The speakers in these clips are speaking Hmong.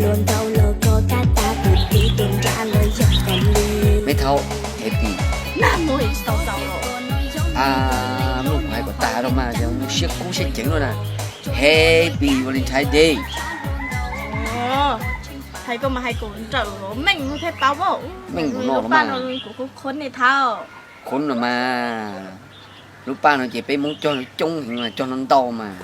Ua ntau los koj kab tas tus tib tus nrab los yog kom li. Meb thaub, happy. Lub kuv hais kom tas rau mas siab kub siab ceev lawm na. Happy Valentine Day. Hais koj mas hais kom nrawm meej thiaj paub. Meej npaum no los mas. Kuv kuj khoob ne thaub. Khoob no mas, lub paj no ces peb Hmoob cog coob heev mas cog no ntau mas.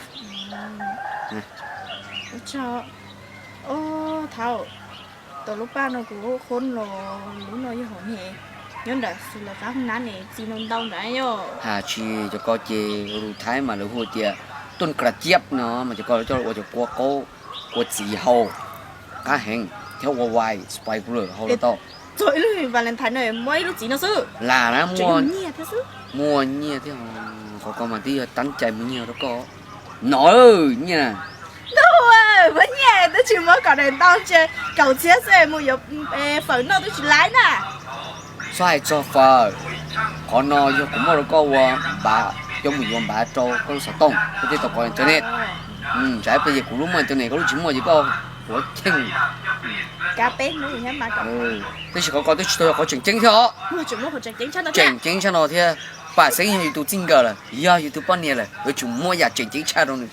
Thaub, tau lub paj no kuv khoob los lub no yog hauv ne, nyob nram xus los qab hoob nab ne txi no ntau nrad yom. Has tsis cov ko ces lus Thaib mas lawv hu tias tuj kra ciab no mas cov ko lawv coj los ua cov kua qaub, kua txiv hau, qab heev thiab ua vais spice lawm hau los tau. Txog ib lub Valentine no muaj ib lub txiv no xwb. Lam na muaj nyiaj thiab, qhov ko mas twb yog tab cai muaj nyiaj rau koj no nyiaj. Ntuj, muab nyiaj twb tsis muab kom daim ntau tse kaum txhiab xwb mus yuav fawm noj twb tsis laib na. Txhob hais txog fawm, qhov no yog kuv muab rau koj ua npav, coj mus yuav npav rau koj lub xov tooj, koj thiaj tau kov internet. Tsam ib pliag ces kuv lub muaj internet koj lub tsis muaj ces koj puav cheej. Tab sis qhov ko twb tsis tau yog qhov tseem ceeb thiab os. Tseem ceeb tshaj no thiab, pam xeeb yog yus tus txij nkawm lawm, yog yus tus poj niam lawm yuav tsum muaj yam tseem ceeb tshaj rau nws.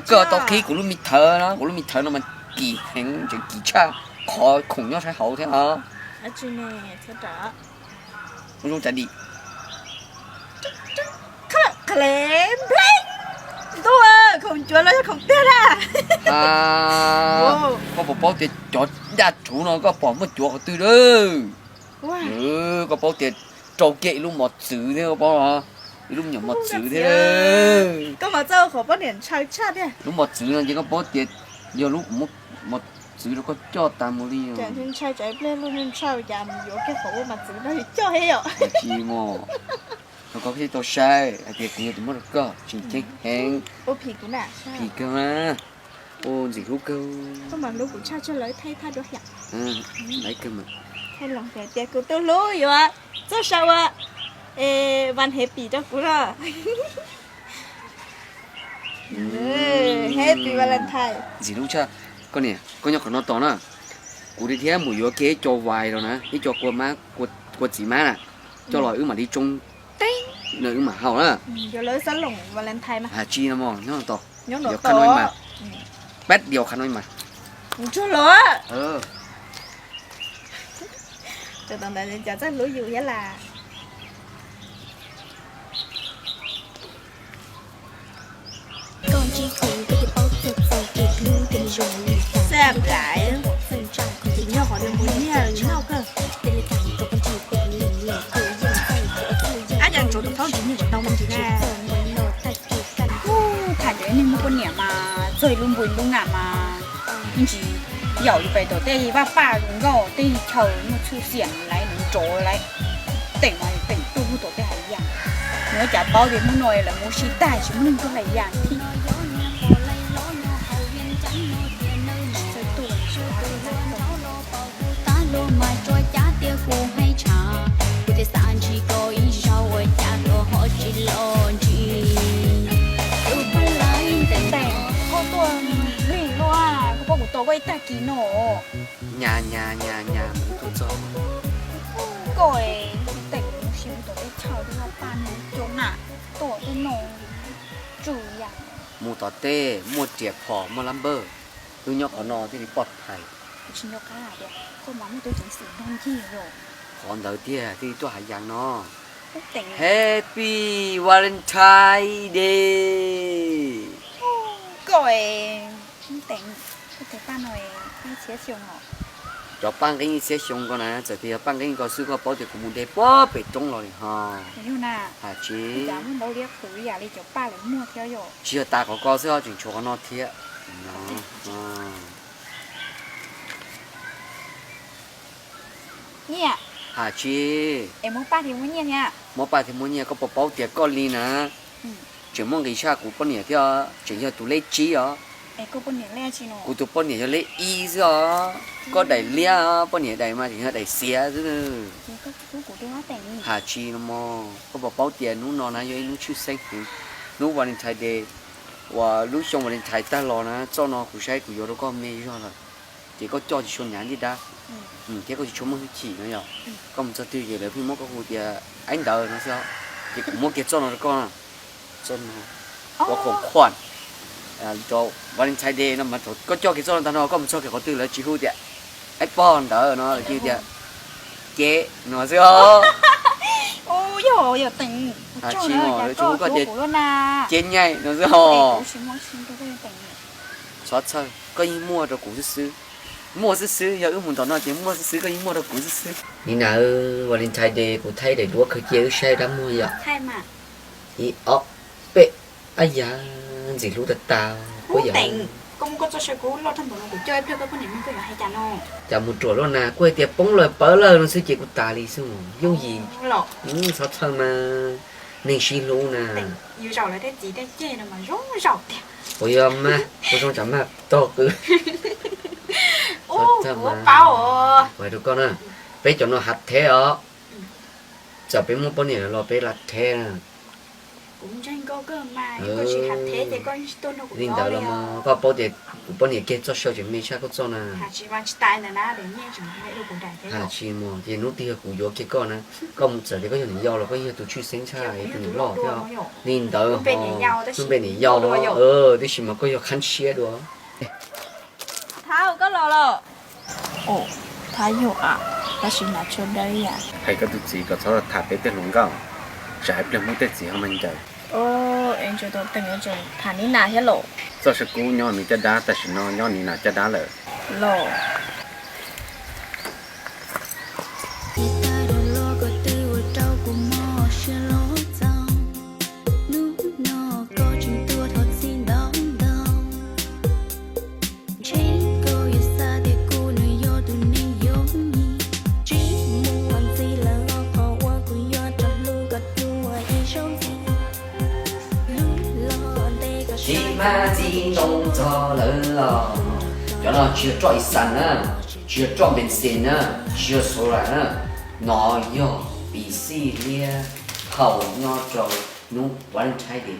Koj tau qhib kuv lub me thawv no, kuv lub me thawv no mas kim heev, tseem kim tshaj qhov khoom nyob sab hauv thiab os. Zoo cas dim. Ntuj, khoom cuav los yog khoom tiag na. Koj puas paub tias cov daj rhuv no koj pom muaj cuav qhov twg lawm? Koj paub tias rau kiag ib lub mos txwv thiab, koj paub los? Ib lub nyuam mos txwv thiab. Koj mas txawj qhov poj niam ntshaw tshaj tiag. Lub mos txwv no ces koj paub tias yog lub mos txwv rau koj coj tas mus li. Ntshaw tsam ib pliag lub ntshaw cas mus yuav kiag qhov ua mos txwv no coj thiab yom. Tsis mos, no koj thiaj tau saib hais tias kuv yog tus muab rau koj tseem ceeb heev. Phim kawg na, ua ntxim hlub kawg. Koj mas hlub kuv tshaj tshaj lawv thaij thaj duab hiam. Laiv kawg mas. Hais los hais tias kuv tus hlub yuav txawj sa ua van hepis rau kuv los. Happy Valentine. Ntxim hlub tshaj. Koj niam, koj nyob qhov no tos na. Kuv thiaj mus yuav kiag ib co vais los na, ib co kua txiv mab na, coj los wb mam li tsoo teeb no wb mam haus na. Has tsis no mog, nyob tos. Yuav qhab no mas, peb diav qhab no mas. Cov ntawd cas txawj hlub yus thiab las. Xab nplaim, tsis nyob qhov nws mus nyiag noj kawg. Ab, cas ntsoov tus thaub tsis nyiag tsis tau me ntsis na. Tham cov neeg muaj poj niam mas txog lub npus lub ngam mas yeej tsis yaum li pem tom tej vaj paj zoo nkauj tej chaw muaj txhua xiam laiv nrov laiv, teem mas teem tuaj tom tej hais yam. Nws ua cas paub tias hnub no lawv mus sib tag tsis muaj neeg tuaj hais yam thiab. Koj tuaj lig luaj, koj paub kuv tos koj ib tag kis no. Nyas nyas nyas nyas mus tuaj txog. Koj teem mus sib mus tom tej chaw tej vaj paj no cov nam tuaj tej no tsw yam. Mus tom tej muaj riam phom muaj lab npawg, wb nyob qhov no thiaj li poj phais. Tsis nco qab tias koj mas muaj tus ceev xwm nrog ncig yom. Qhov ntawd tiag thiaj li tuaj hais yam no. Happy Valentine Day. Koj teem, koj tes paj no peb txhiab xyoo os. Cov paj nqeeb ib txhiab xyoo ko na, txawm tias yog paj nqeeb ko xwb koj paub tias kuv mus de puag pem roob los li ho. Has tsis. Tsis yog tas qhov ko xwb, tseem tshuav qhov no thiab. Has tsis. Muab paj thiab muab nyiaj, koj puas paub tias koj li na, tseem muaj nqis tshaj kuv poj niam thiab, tseem yog tus lej tsib os. Kuv tus poj niam yog lej ib xwb os. Koj daim liab, poj niam daim mas tseem yog daim xiav xwb. Has tsis no mog, koj puas paub tias hnub no na yog ib hnub tshwj xeeb heev, hnub Valentine Day. Uas lub xyoo Valentine tag los na, txoj no kuv saib kuv yuav rau koj me zog lawm, ces koj coj tsis tshua hnyav ntej dab, thiab koj tsis tshua muaj hwj chim no yog. Koj mus txog twg ces lawv pheej muab koj hu tias aib ntawd no xwb, ces kuv muab kiag txoj no rau koj na. Txoj no, ua khoom khuam rau Valentine Day no mas, thaum koj coj kiag txoj no tag no koj mus txog kiag qhov twg lawv tsis hu tias aib pog ntawd no, lawv cia tias cev no xwb os. Tsis hu koj tias cev nyaij no xwb os. Txhob txhawj, koj yeej muaj rau kuv xwb xwb. Muaj xwb xwb, yog wb mus ntom no ces muaj xwb xwb, koj yeej muaj rau kuv xwb xwb. Ni na, Valentine Day kuv thaij daim duab khaws cia wb saib dab muag yom. Ib ob peb, ab yam, ntxim hlub tag tag. Cas mus ruam luaj na, kuj hais tias poob lawm pawv lawm no xwb ces kuv tas li xwb, yooj yim. Txhob txhawj mas, neeg sib hlub na. Kuv yuav mag, kuv zoo tsam mag tog qw. Kuv hais rau koj na, peb cov no hav theb os, txawm peb muaj poj niam los peb lam theb na. Li ntawd los mas koj paub tias kuv poj niam kiag txoj saw tseem me tshaj koj txoj na. Hais tsis mos, ces hnub twg yog kuv yuav kiag koj na, koj mus txawm tias koj yog niam yau los koj yog tus tshwj xeeb tshaj tus niam loj thiab. Li ntawd, hnub npe niam yau, tiam sis mas koj yog qhab ntshiab dua. Thab, koj los los? Thab yog a, tab sis hnav tsho dawb yam. Hais koj tus txiv kom txhob tham peb tej hluas nkauj, tsam ib pliag muaj tej txiv ho mas ncaws. Tham Ni Na thiab los? Txoj saw kub nyob nws caj dab, tam sim no nyob Ni Na caj dab lawm los. Tsis hmab txij ntoo txog lawm los. Cov no tsis yog roj ib xas na, tsis yog roj npes xes na, tsis yog solar na, no yog pis xij liab haus nyob rau hnub Valentine Day.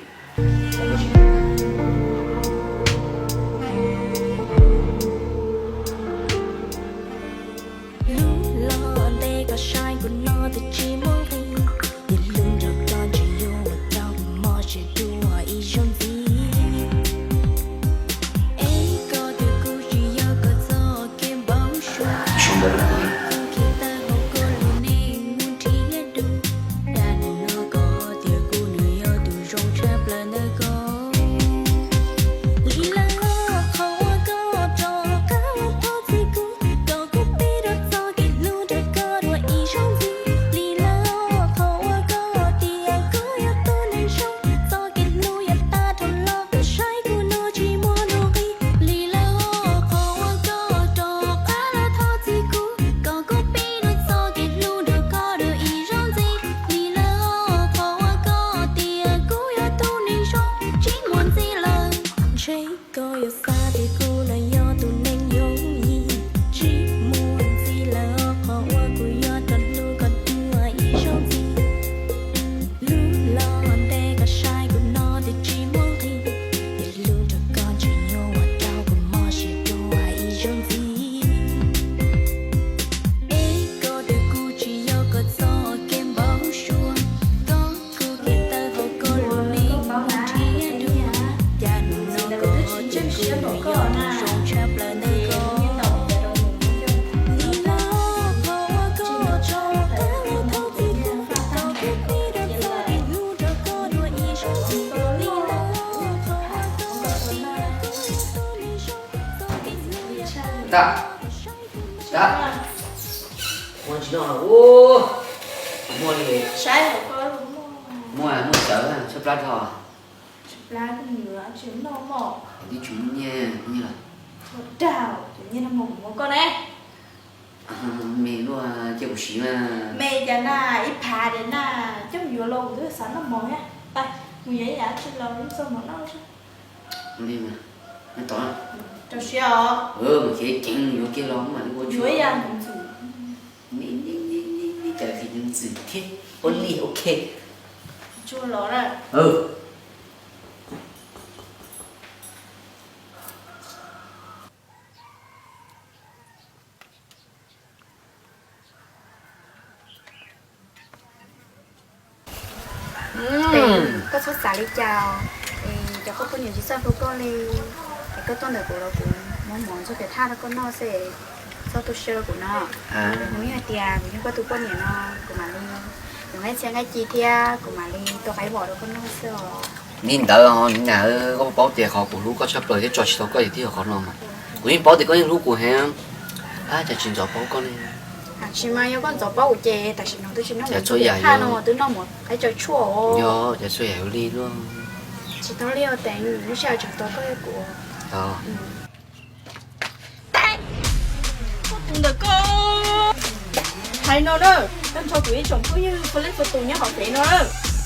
Tab, tab, ua tsis noj los ua, muaj li, muaj, muaj cawv tshaib plab dhau. Tib tsum nyiaj, nyiaj los. Me luaj cia kuv siv mas. Me cas na, ib phav diam na, coj mus yuav los kuv twb xav noj mov thiab. Mus yuav ib yam tsi los txog mov noj. Mus li mas, nyob tod. Rau siab os. Mus khiav ceev yuav kiag los mam li ua tsuag. Yuav ib yam ntxwm. Cas li ntxwm thiab, ua li ok. Tsuag los na. Txhob xav li cas, es cov koj poj niam tsis txawj hlub koj li. Es koj tuaj ntawm kuv los kuv muab mov ntxuag piam thaj rau koj noj xwb, txhob tu siab rau kuv no. Kuv yeej hais tias kuv yog koj tus poj niam no, kuv mam li yuav nqaij txhia nqaij ci thiab kuv mam li tua qaib vom rau koj noj xwb os. Li ntawd ho niam, koj paub tias qhov kuv hlub koj tshaj plaws thiab tso tsis tau koj ces twb yog qhov no mas. Kuv yeej paub tias koj yeej hlub kuv heev, cas tsis ntxov paub koj li. Tsis mas yog koj ntxov paub kuv ces tam sim no twb tsis noj mov ntxuag piam thaj no, twb noj mov qaib tsaw tshuaj os. Yog cas txhua yam yuav lig luaj. Tsis tau lig os Teem, lub sij hawm tseem tos koj yog kuv. Teem, koj tus ntawm koj hais no na, koj nrog kuv ib tsoom phooj ywg ua leej ua tus nyob hauv fev no na,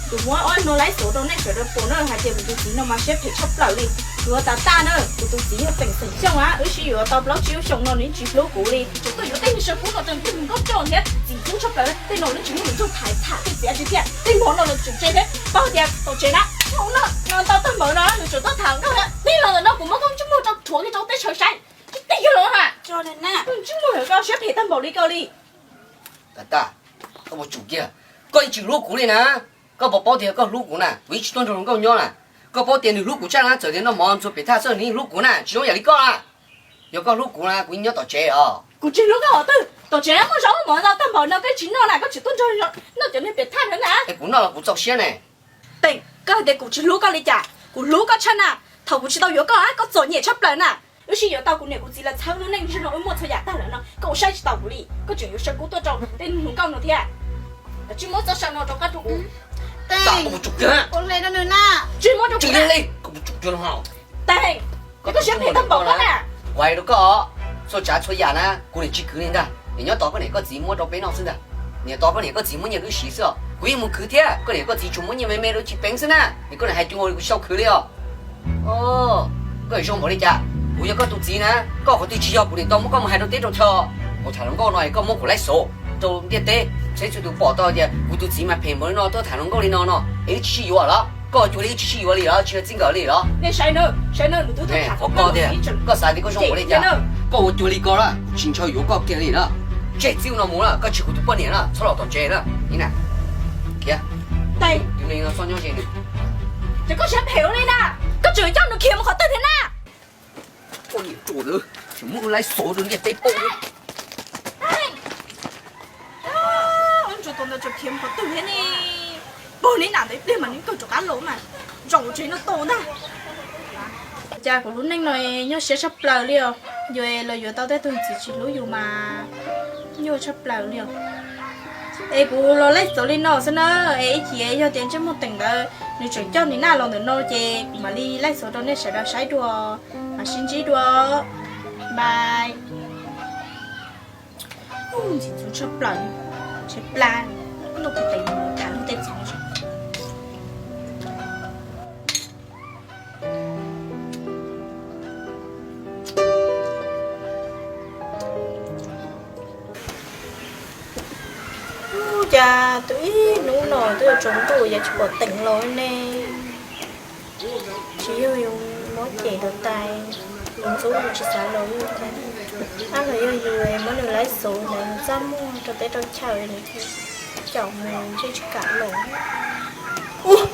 kuv muab ob no laib xov rau nej sawv daws pom na hais tias kuv tus txiv no mas siab phem tshaj plaws li. Kuv ua tas tas na, kuv tus txiv yog Teem xeem Xyooj a, wb sib yuav tau plaub tsib lub xyoo no nws yeej tsis hlub kuv li. Tseem tuaj yuav tej niag saw pub no rau tej nkauj coj thiab txiv pub tshaj plaws, tej no nws tsis muaj tus txog thaiv tham tej txiv a tsi thiab tej mov no los tseem tseg thiab. Paub tias tom tsev na, ntau tag npaum no nws tseem tuaj tham nkauj thiab. Tij laug ntawm no kuv muab koj ntsej muag rau rhuav kiag rau teb chaws saib, tsis tij yog los na. Ntsej muag koj siab phem tag npaum li koj li. Tam tas, koj puas tsum kiag, koj yeej tsis hlub kuv li na. Koj puas paub tias koj hlub kuv na, kuv yeej tsis tuaj nrog hluas nkauj nyob na. Koj paub tias nws hlub kuv tshaj na, txawm tias noj mov ntxuag piam thaj xwb nws yeej hlub kuv na, tsis zoo yam li koj na. Yog koj hlub kuv na kuv yeej nyob tom tsev os. Kuv tsis hlub koj qhov twg, tom tsev muaj zaub muaj mov ntau tag npaum no koj tsis noj na, koj tseem tuaj nrog noj cov niag piam thaj no na. Es kuv noj los kuv txaus siab ne. Teem, koj hais tias kuv tsis hlub koj li cas? Kuv hlub koj tshaj na. Thaum kuv tsis tau yuav koj, koj txom nyem tshaj plaws na. Wb sib yuav tau kuv niam kuv txiv lawv txhawb lub neej ntsej no wb muaj txhua yam tag lawm no, koj ua saib tsis taus kuv li. Koj tseem yuav saw kub tuaj rau tej hluas nkauj no thiab. Koj tsis muab txoj saw no rau koj rau kuv. Teem, ua hle rau nws na. Tsis muab rau kuv li. Teem, koj siab phem tag npaum koj na. Kuv hais rau koj, txhua tsav txhua yam na kuv niam tsis khwv li ntag. Niam nyob tos koj niam koj txiv muab rau peb noj xwb ntag. Niam tos koj niam koj txiv muab nyiaj wb siv xwb os. Kuv yeej mus khwv thiab, koj niam koj txiv tsuas muab nyiaj me me rau tsis peev xwb na. Niam koj niam hais cov ua li kuv tsis tau khwv li os. Koj zoo npaum li cas? Kuv yog koj tus txiv na, koj qhov twg tsis yog kuv niam tau muab koj mus hais rau teb rau chaw. Kuv tham hluas nkauj no es koj muab kuv laib xov rau ntiaj teb, txhua tus pom tau tias kuv tus txiv mas phem npaum li no tuaj tham hluas nkauj li no no, es wb tsis sib yuav los? Koj cuag li wb tsis sib yuav li los, tsis yog txij nkawm li los? Nej saib na, saib na, nws twb tuaj tham hluas nkauj no, koj xav tias koj zoo npaum li cas? Koj ua cuag li ko na, kuv tsis ntshaw yuav koj kiag li na. Tseg txij no mus na, koj tsis kuv tus poj niam na, txhob los tom tsev na. Ib na, khiav. Tus neeg no txhob nyob ze nws. Ces koj siab phem ua li na, koj tseem coj nws khiav mus qhov twg thiab na? Poj niam ruam ntawd tseem muab wb laib xov rau ntiaj teb paub. Ntsuag tus ntawd tseem khiav mus qhov twg thiab ne? Pog neb nam ntawd ib pliag mas neb kawg rov qab los mas, zaum tsev no tau ntag. Cas kuv lub neej no nyob siab tshaj plaws li os. Yus los yuav tau tej tug txiv tsis hlub yus mas nyuaj tshaj plaws li os. Es kuv los laij txov li no xwb na, es ib chim yog tias ntsej muag Teem ntawd nws tseem coj nws nam los ntawm no ces kuv mam li laij txov rau nej sawv daws saib dua, mam sib ntsib dua. Bye. Ntxim ntxub tshaj plaws, tsheb plab, noj tus tes mus tham luag tej txiv. Ub, cas twb ib hnub no twb yuav tsaus ntuj es tsis pom Teem los ne. Tsis yog yus mob cem tau tais, yus ntxub yus tsis xav los yus thiab. Ab, los yog yus muab nws laib xov ntawd nws txaj muag rau teb rau chaw nws thiaj caum mus ntsej tsis kam los. Ub,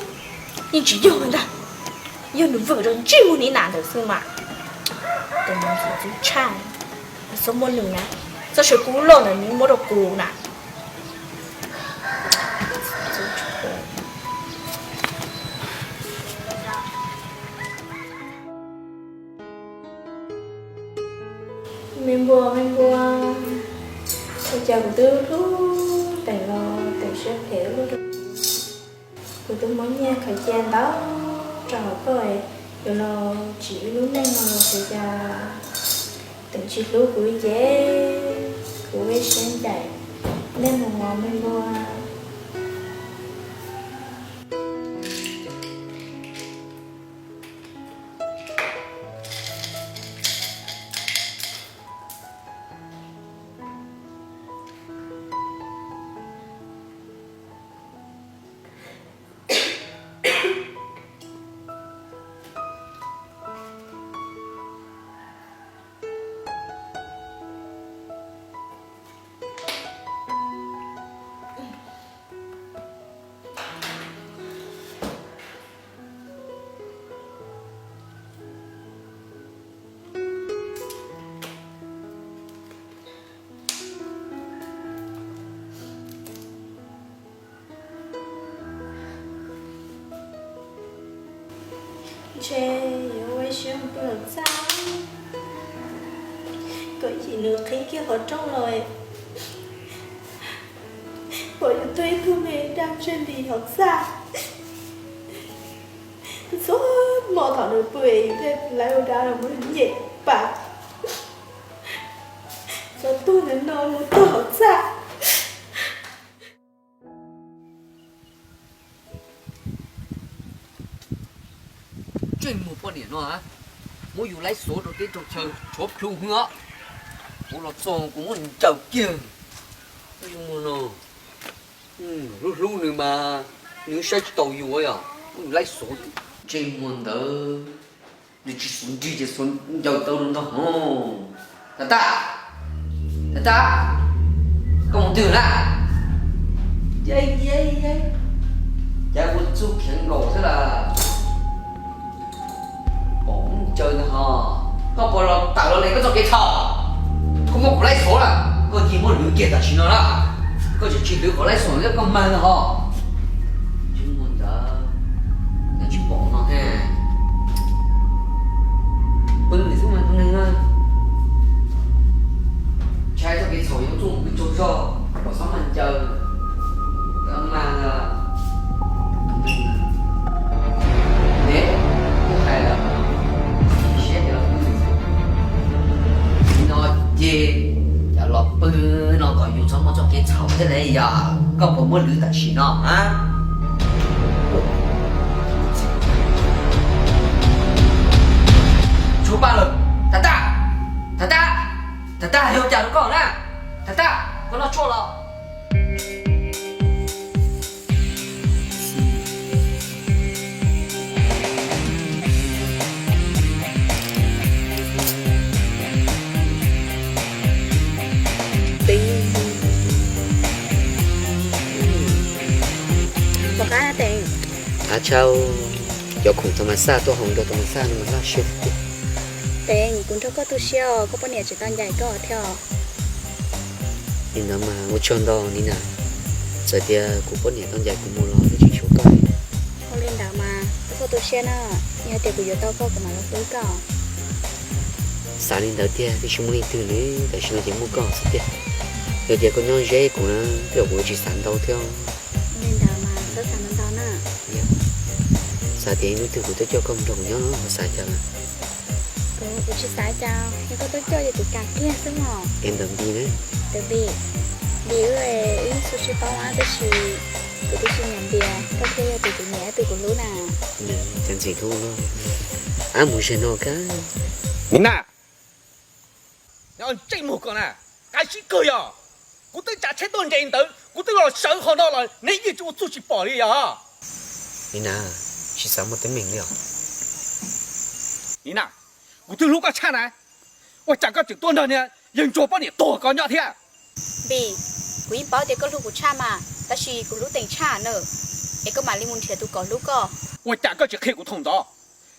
yeej tsis yog ntag, yog nws vwm rau ntsej muag Nis Nas ntawd xwb mas. Tus no ntxim ntxub tshaj, txhob muab nws na, txoj saw kub loj ntawd nws muab rau kuv na. Me npua, me npua, ua cas kuv twb hlub Teem los Teem siab phem ua luaj rau kuv. Kuv twb muab nyiaj khaws cia ntau rau hauv koj, yuav los tsim wb lub neej no los xyov cas Teem tsis hlub kuv li ces kuv ua siab ncaim nej mus os me npua. Ntshe yuav ua siab mus pw hauv txaj, kom yim nws qhib kiag qhov rooj los, pom yus tuag ib tug me dab ntseg nti hauv txaj. Txhua hmo thaum nws pw yus thiaj lawv ua dab los muab nws nyem pam. Txhob tuag ntawm no, mus tuag hauv txaj. Ntsej muag poj niam no, muab yus laib xuav rau teb rau chaw tshuav plhu hwv os. Kuv los txog kuv muab nws ncaws kiag. Ntsej muag no, hlub hlub nws mas nws saib tsis taus yus yog muab yus laib xuav. Ntsej muag ntawd, nws tsis xuav nrig ces xuav ncaws tau rau ntag hos. Tam tag, tam tag, koj mus twg na? Cas ua txuj khiav nkaus xwb las. Pom ncaws ntag hos, koj puas los tawm los li koj txoj kev txhaum? Koj muab kuv laib xuav lawm, koj cia muab hlwv kiag tam sim no na. Koj tseem tsis hlwv qhov laib xuav thiab koj mag ntag hos. Tsis muaj ntawd, nws tsis pom no thiab. Pw xwb mas tus neeg na. Ntshai txoj kev txhaum yuav tuaj mus pw tsaug zog, kom xob mag ncaws, mag ntag. Ne, kuv hais lawm, siab cov pw no ces cov los pw no kom yus txhob muaj txoj kev txhaum thiab ne yog koj puas muab lwv tam sim no a? Tshuav paj lawm, tam tag, tam tag, tam tag, yog cas rau koj na, tam tag, koj noj tshuaj los? Teev, puas qab Teev? Qab tshaj, cov khoom tau mas xaj tuaj hauv nrog tau mas xaj no mas loj siab tiag. Teev, kuv nrog koj tu siab os, koj poj niam tseem tau ncaim koj thiab os. Li ntawd mas ua tsaug ntau Nina, txawm tias kuv poj niam tau ncaim kuv mus los nws tseem tshuav koj. Ua li ntawd mas koj txhob tu siab na, yog hais tias kuv yuav tau koj kuv mam los pw koj. Xav li ntawd tiag, tiam sis muaj leej twg ne, tam sim no ces muaj koj xwb tiag. Yog tias koj nyob ze kuv na, tej zaum kuv yuav tsis xav ntau thiab. Li ntawd mas txhob xav ntau ntau na. Xav tias ib hnub twg kuv tuaj coj koj mus nrog kuv nyob no, xav cas? Kuv tsis xav cas, yog koj tuaj coj ces kuv kam kiag xwb mog. Es ntawm Npis ne? Ntawm Npis, Npis wb, wb yeej tsis paub na, tab sis kuv twb tsis nyiam Npis, koj thiaj yog tus kuv nyiam thiab tus kuv hlub na. Cas ntxim hlub luaj. Ab, mus ze no kab. Nina, ntsej muag ko na, qab zib kawg yog. Kuv twb tsav tsheb tuaj nres ntawd, kuv twb los sawv qhov no los neb yeej tsis ua txuj tsis pom li yog. Nina, tsis xav muaj teeb meem li os. Nina, kuv twb hlub koj tshaj na, ua cas koj tseem tuaj nrog niag yawg ntsuag poj niam tuag ko nyob thiab? Npis, kuv yeej paub tias koj hlub kuv tshaj mas, tab sis kuv hlub Teev tshaj na, es koj mam li mus nrhiav tus kom hlub koj. Ua cas koj tsis qhia kuv thaum ntawd?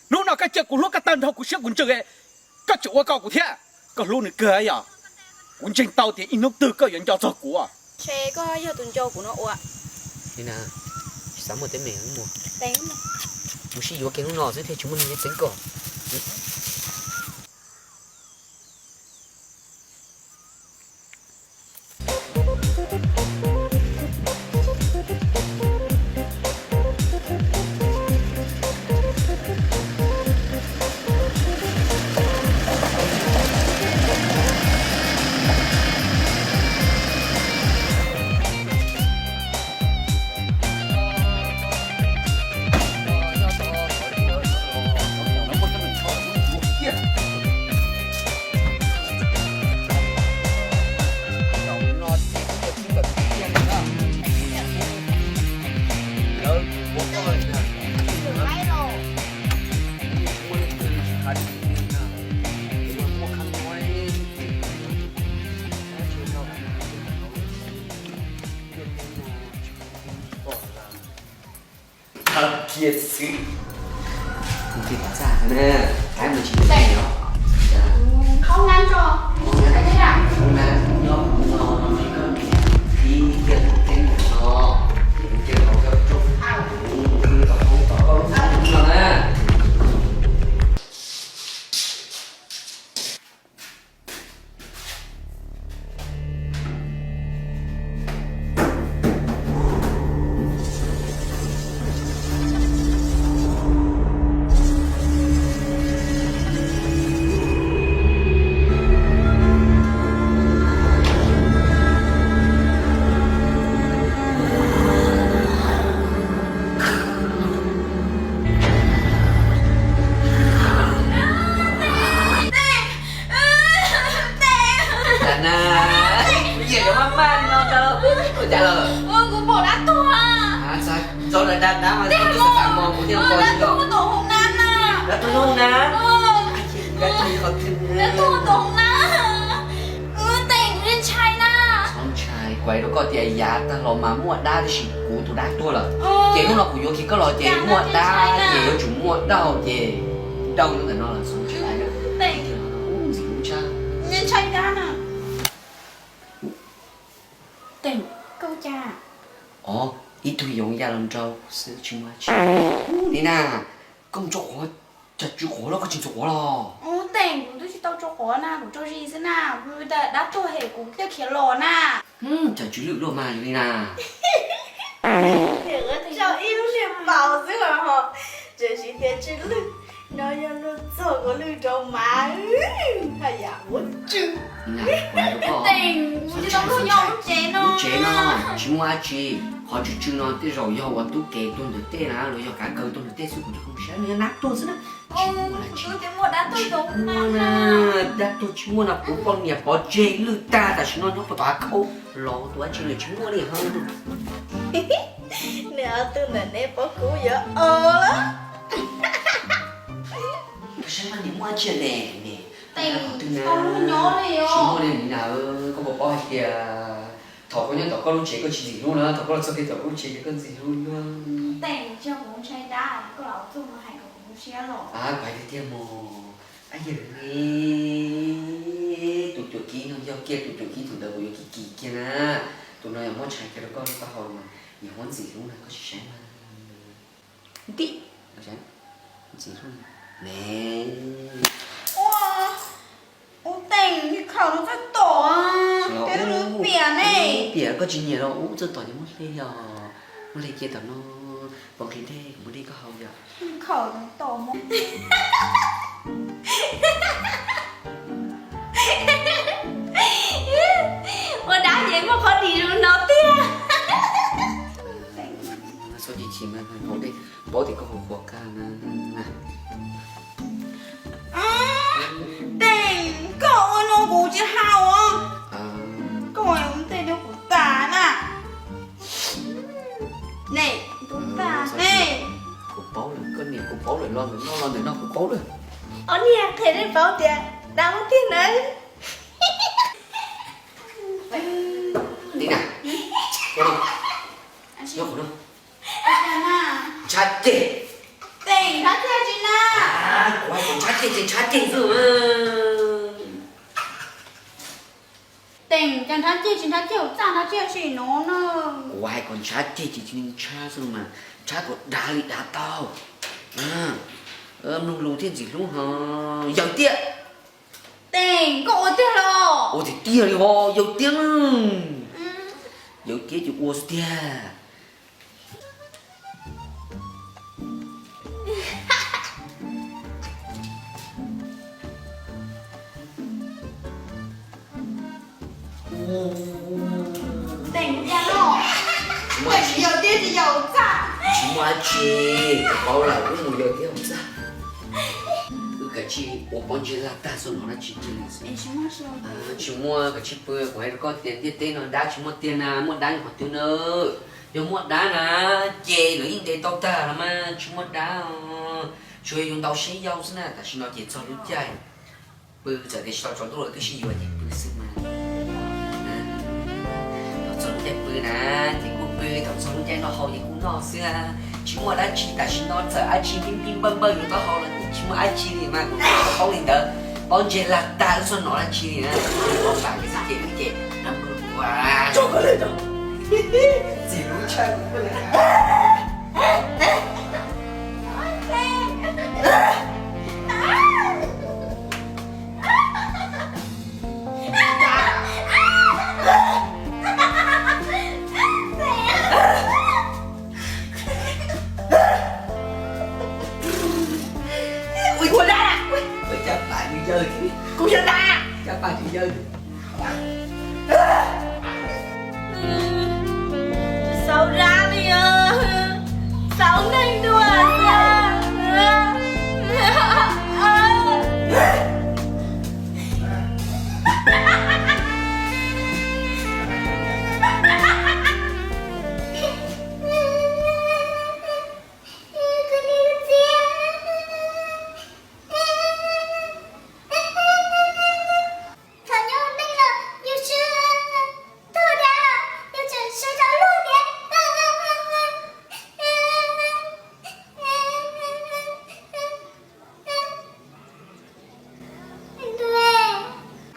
Hnub no koj cia kuv hlub koj tag nrho kuv siab kuv ntsws, koj tseem ua ko kuv thiab. Koj hlub nws kawg yog? Kuv ntseeg tau tias ib hnub twg koj yuav nco txog kuv. Ntshe koj yog tus nco kuv no ua. Nina, tsis xav muaj teeb meem mus. Mus sib yuav kiag hnub no xwb thiaj tsis muaj neeg yuav txeeb koj. Kiag xwb. Mus kiag tom txaj na, qaib mus tsis tau os. Qhov ngab tso. Qhov ngab nyob kuv no no me koj niam qhib kiag lub teeb no, ces mus kiag hauv cov rooj, kuv mus pw tom hoob tom koj lub txaj no na. Dab dab mas koj twb xav xav mos kuv thiaj ua li ko. Dab tuag hauv nab na. Dab tuag hauv nab? Dab tuag hauv nab. Teem, kuv ntshai na. Txhob ntshai, kuv hais rau koj tias yav tag los mas muaj dab tab sis kuv tus dab tuag lawm. Ces hnub no kuv yuav kiag koj los ces muaj dab ces yuav tsum muaj dab ces dab ntawm no lawm, txhob ntshai na. Ntxim hlub tshaj. Teem, koj cas? Os, ib tug yoov ya los nrau xwb tsis muaj dab tsi. Ub, Nis Nas, koj mus tso quav, cas tsw quav los koj tsis ntxuav quav los? Ub, Teem, kuv twb tsis tau tso quav na, kuv tso zis xwb na, kuv dab tuag hem kuv thiaj khiav los na. Cas tsw lwj luaj mas Nis Nas. Tso ib lub niag paus xwb los ho, tseem siv tias tsw lwj, no yog luag txog kuv lwj rau mas haj yam ua tsw. Teem, kuv tsis tau luag nyob lub tsev no. Lub tsev no tsis muaj dab tsi, qhov tsw tsw no tej zaum yog ua tub kev tuag ntawm tej na los yog kav kaws tuag ntawm tej xwb, kuv tsis qhov saib no yog nab tuag xwb na. Tsis muaj dab tsi, tsis muaj na, dab tuag tsis muaj na, kuv poj niam pov tseg lwj tag tam sim no nyob puag tom hav khaub los ua tus dab tsi los tsis muaj li ho. Neb ob tug ntawm neb paub kuv yuav ua lawm. Koj saib mas nim muaj dab tsi ne, nim qhov twg na, tsis muaj li Nis Nas, koj puas paub hais tias thaum koj nyob tom koj lub tsev koj tsis ntxim hlub na, thaum koj los txog kiag tom kuv lub tsev ces koj ntxim hlub luaj. Kuv hais tiag tiag mas, ab yawg ne, tus cuam kib no yog kiag tus cuam kib thaum ntawd kuv yuav kis kis kiag na, tus no yog muab tshais kiag rau koj lub taub hau mas yog muab ntxim hlub na, koj tsis saib mas. Ntxim hlub ne. Ua, ub Teem, khaum no txawj tom, piam ne. Piam koj tsis nyiam los ub txawj tom ces muab hle os, muab hle cia tom no, pov nqhis dej kuv muab dej koj haus yom. Khaum tom. Ua dab ces muaj qhov dim zoo no tiag. Txhob chim chim mas, haus dej, paub tias koj haus khuav kag na. Teem, koj ua no kuv tsis haus. Koj ua tej rau kuv tas na. Ne, kuv tas ne. Kuv paub lawm, koj niam kuv paub lawm, los ntawm no los ntawm no kuv paub lawm. Ob niag qhia nej paub tias dab muab tiag na. Ntxim na, nyob qhov no, ntshav ceg. Teem, ntshav ceg tsis na. Kuv hais kom ntshav ceg ces ntshav ceg xwb. Teem, cas ntshav ceg tsis ntshav ceg hauv txaj, ntshav ceg sim no na. Kuv hais kom ntshav ceg ces cia li ntshav xwb mas, ntshav kom dav li dav tau. Mloog lus thiaj ntxim hlub ho. Yawm tiag. Teem, koj ua tiag los? Ua tiag tiag li ho, yawm tiag. Yawm tiag ces ua xwb tiag. Teem, ua cas no? Tsis muaj dab tsi, yawm tiag tsis yawm txaj. Tsis muaj dab tsi, kuv paub lawm, wb mus yawm tiag yawm txaj. Wb kav tsij ua pob ntseg laj tag xwb hnov dab tsi li. Tsis muaj, kav tsij pw, kuv hais rau koj tias ntiaj teb no dab tsis muaj tiag na, muaj dab qhov twg na. Yog muaj dab na ces lawv yeej ntes tau tag los mas, tsis muaj dab. Tsuas yog yus ntau siab yau xwb na, tam sim no ces txog lub caij pw, txawm tias tsis tau tsaus ntuj los twb sib yuav ces pw xwb mas. Thaum txog lub caij pw na ces kuj pw, thaum txog lub caij noj haus ces kuj noj xwb. Tsis muaj dab tsi, tam sim no txawm dab tsi pib pib npawj npawj yus taub hau los yeej tsis muaj dab tsi li mas, kuv tsis paub li ntawd. Pob ntseg laj tag wb txhob hnov dab tsi li na. Pob ntseg laj tag ces wb ces na, ntxim hlub tshaj kuv. Ua dab, ua cab pas tsis yawg, kuv yog dab, cab pas tsis yawg. Xav dab li, xav neeg dua.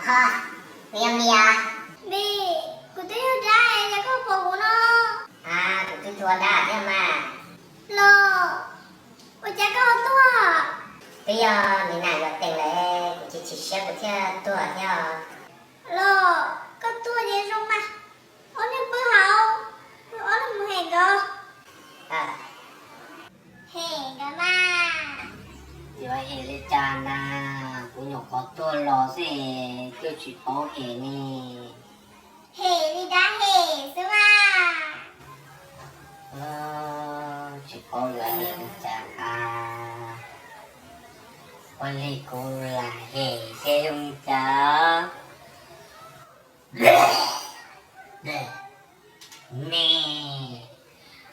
Ho, kuv yog Mim os. Mim, kuv twb yog dab es cas koj pom kuv no? A, kuv twb tua dab thiab mas. Los, ua cas koj ho tuag? Twb yog niag nam yuav teem lawm, kuv chim chim siab kuv thiaj tuag thiab os. Los, koj tuag ces zoo mas. Ob niag pw hauv, ob niag mus hem nkawd. Hem nkawd mas. Yuav hem li cas na, kuv nyuam qhuav tuag los xwb, twb tsis paub hem ne. Hem li dab hem xwb mas. Tsis paub yuav hem li cas a. Ua li kuv lam hem seb zoo li cas. Ne,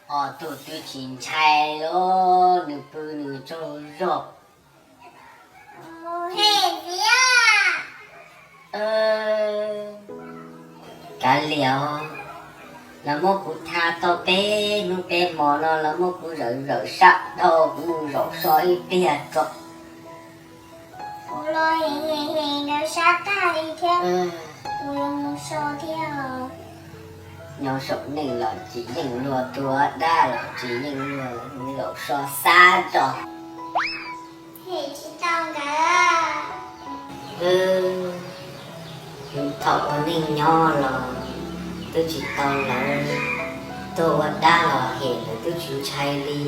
ob tug twb tsis ntshai li, nws pw nws tsaug zog. Hem tiag. Kav liam, lawv muab kuv tha tau peb hnub peb hmo no, lawv muab kuv zawm zawm sab dhau, kuv mus zaum so ib pliag tso. Kuv los hem hem hem nkawd sab tag li thiab, kuv yuav mus so thiab. Nyob saum neej los tsis yeej luag, tua dab los tsis yeej luag, mus zaum so xab tso. Hem tsis tau nkawd. Thaum ua neej nyob los twb tsis tau lawv, tuaj ua dab los hem lawv twb tsis ntshai li.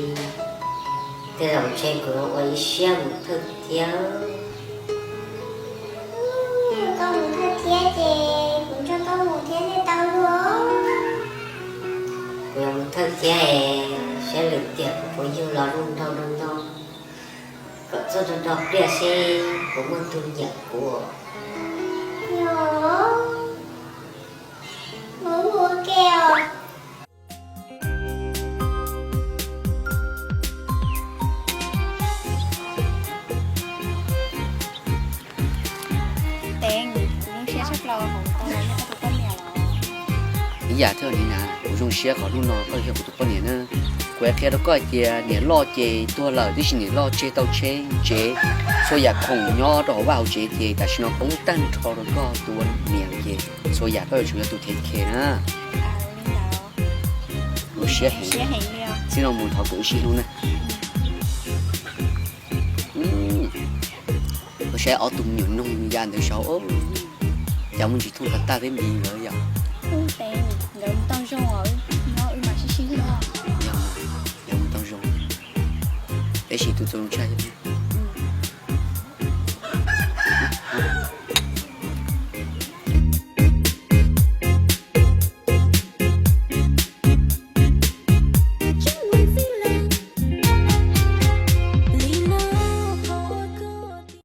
Tej zaum ntshe kuv yuav ua ib siab mus thawj thiab. Yog koj mus thawj thiab ces kuv nrog koj mus thiab thiaj tau luag. Kuv yuav mus thawj thiab es saib lwm tiam kuv puas yug los zoo nraug zoo nraug, kom txog nrog nrog pliaj seb puas muaj tus nyiam kuv. Yog, mus ua ke os. Ib yam thiab li na, kuv zoo siab qhov hnub no koj yog kuv tus poj niam na. Kuv qhia rau koj hais tias niam loj ces tuag lawm, tiam sis niam loj tseg tau tsheb tsev, txhua yam khoom nyob rau hauv vaj hauv tsev ces tam sim no poob tag nrho rau koj tus ua niam ces txhua yam koj yuav tsum yog tus thev khe na. Zoo siab heev. Txij no mus thov kuv ib sij hnub na. Koj saib ob tug me nyuam noog ya ntawd saud, cas muaj ntsis thooj tas tag peb Npis nkawd yom. Nkawd mus tau zoo, wb mas sib sib hlub. Yog, nkawd mus tau zoo. Tab sis tus txaus ntshai